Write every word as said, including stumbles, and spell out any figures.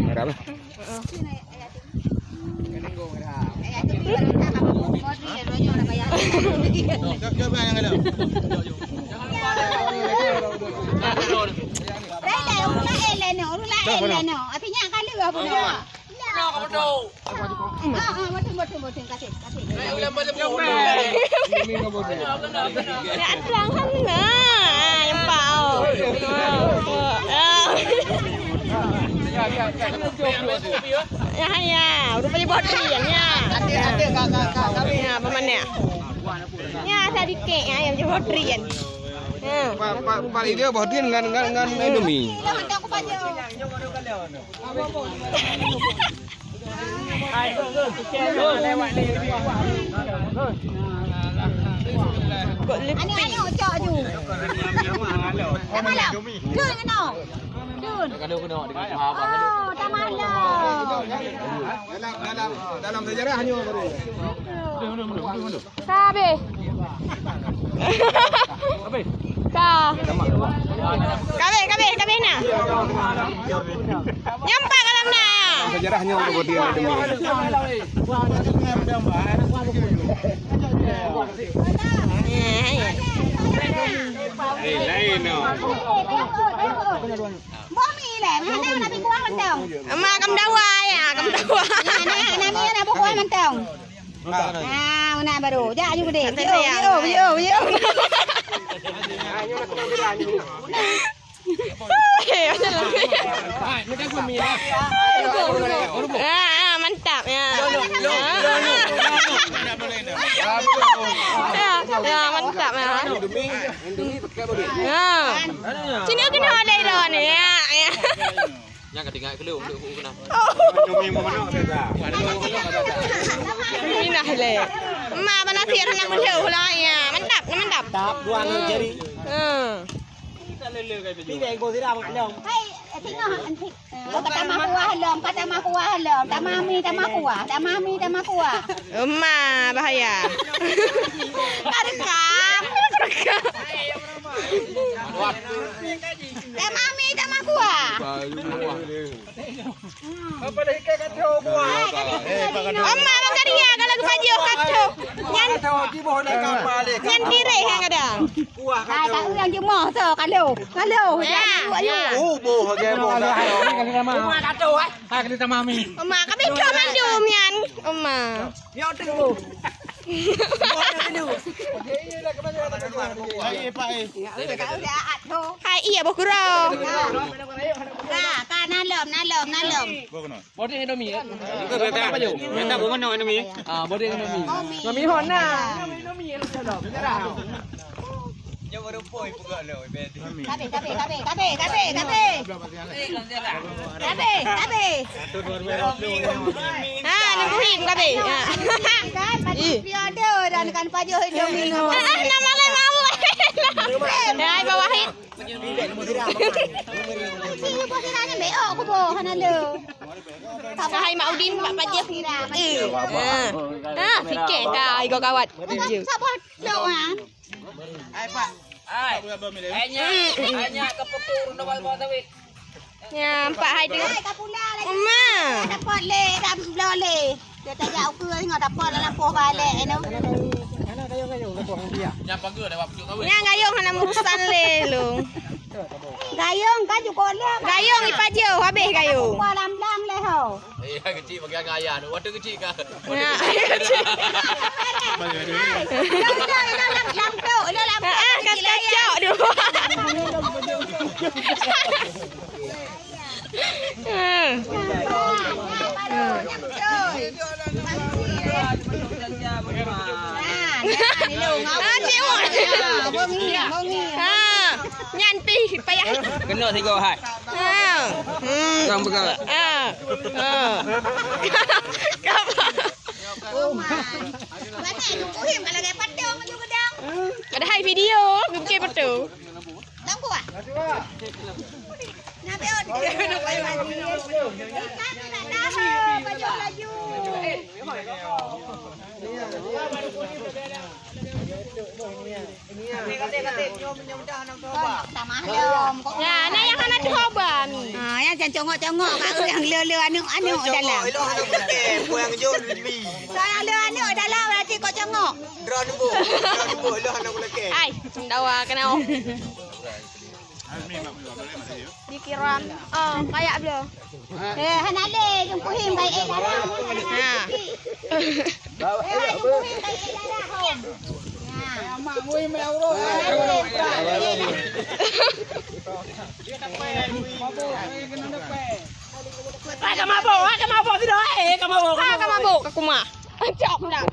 Harap lah. Ya, tuang sana. Nampak, oh. Ah. Ya, ya. Udah punya botri, ya. Ya, apa mana? Ya, sedikit, ya, yang punya botri, ya. Ya. Pak, Pak, Pak, dia botri dengan, dengan, dengan Indomie. Aneuk-aneuk cok aju. Dah malam. Dun keunoe. Dun. Oh, dah malam. Dalam, dalam, dalam sejarah nyoe baru. Ka habéh. Ka. Ka habéh, ka habéh, ka habéh na. Nyampak ka lam na. Sejarah nyoe baru dia demi. Eh, lain noh. Boh mi lé, mana nak kuah mantong. Emak kam dawa ya, kam dawa. Nah, nah, nah, mi nak kuah mantong. Ah, mana baru? Jak aju gede. Yo, yo, yo, yo. Ah, ah, mantap ya. Ah, ah. Ya, ya, mantap ya. Ya. Sini kena ada dah ni. Ya, ya. Nyang ka tinggai kelu, kelu kena. Oh. Minah le. Ma bana sir nak melu lah ya. Mantap, mantap. Tap dua jari. Hmm. Hai, tengok. Kata mah kuah lom, kata mah kuah lom. Tamah mi, tamah kuah. Tamah mi, tamah kuah. Emma, bahaya. Ka rekam. Tamah mi, tamah kuah. Emma, bang Karia, kalau geupajoh ka troh. Nyan, nyan tireh nyang ada. Hai, ka urang jeumah, so, kalau. Kalau. Ya, ya. Oh, boh, boh. Uma ka troh, eh. Ha, kena tamah mi. Emma, ka beutôi mandum nyan. Emma. Hai, Pak, eh. Hai, iya, boh kuro. Nah, ka, na lom, na lom, na lom. Bodeng Indomie, ya? Minta, minta bunga no Indomie. Ah, bodeng Indomie. Indomie hon na. Kabe, kabe, kabe, kabe, kabe, kabe. Kabe, kabe. Ha, nunggu him kabe. Ha. Kan, padi piodo dan kan pajoh Indomie no. Ah, nama lain mau. Ya, bawah hit. Sahai Mak Udin bak pajoh. Eh. Ha, sikit ka igo kawat. Sabar. Hai, Pak. Hai. Hanya, hanya ke putu ronda bawah sawit. Ya, empat hai tu. Hai, ka pula lagi. Uma. Dapat le, dah bloe le. Dia tajak ukeue tengok dapat dalam poh balek, you know. Nyang pageue dah buat pucuk kawin. Nyang gayong hana murusan le, Long. Gayong kan cukup le. Gayong ipajoh, habis gayong. Kuah lam-lam le ho. Eh, kecil bagi anak ayah tu. Waktu kecil kah? Ya. Hai. Dah, dah, dah, lam, lam tu, dah lam tu. Ah, ah, kacau-kacau tu. Ah, tengok. Ah, nyan pih payah. Kena tiga hai. Ah. Hmm. Tang peugah. Ah. Ah. Kapa? Padahai video, bukan foto. Nampak? Nabi, oh, dia nak pakai baju. Ikan nak tahu, baju laju. Ya, na nyang hana teuhoba mi. Ha, nyang congok-congok kat ureueng le-le aneuk-aneuk dalam. Sayang le aneuk dalam, berarti kok congok. Ai, dawa kena. Pikiran. Oh, kayak beliau. Eh, hana lé, jumpuhim kai eh darah. Ha. Eh, jumpuhim kai eh darah. Ha. Ka mabok, ka mabok sudah, eh, ka mabok, ka mabok. Ka mabok, ka kumah. Cok dah.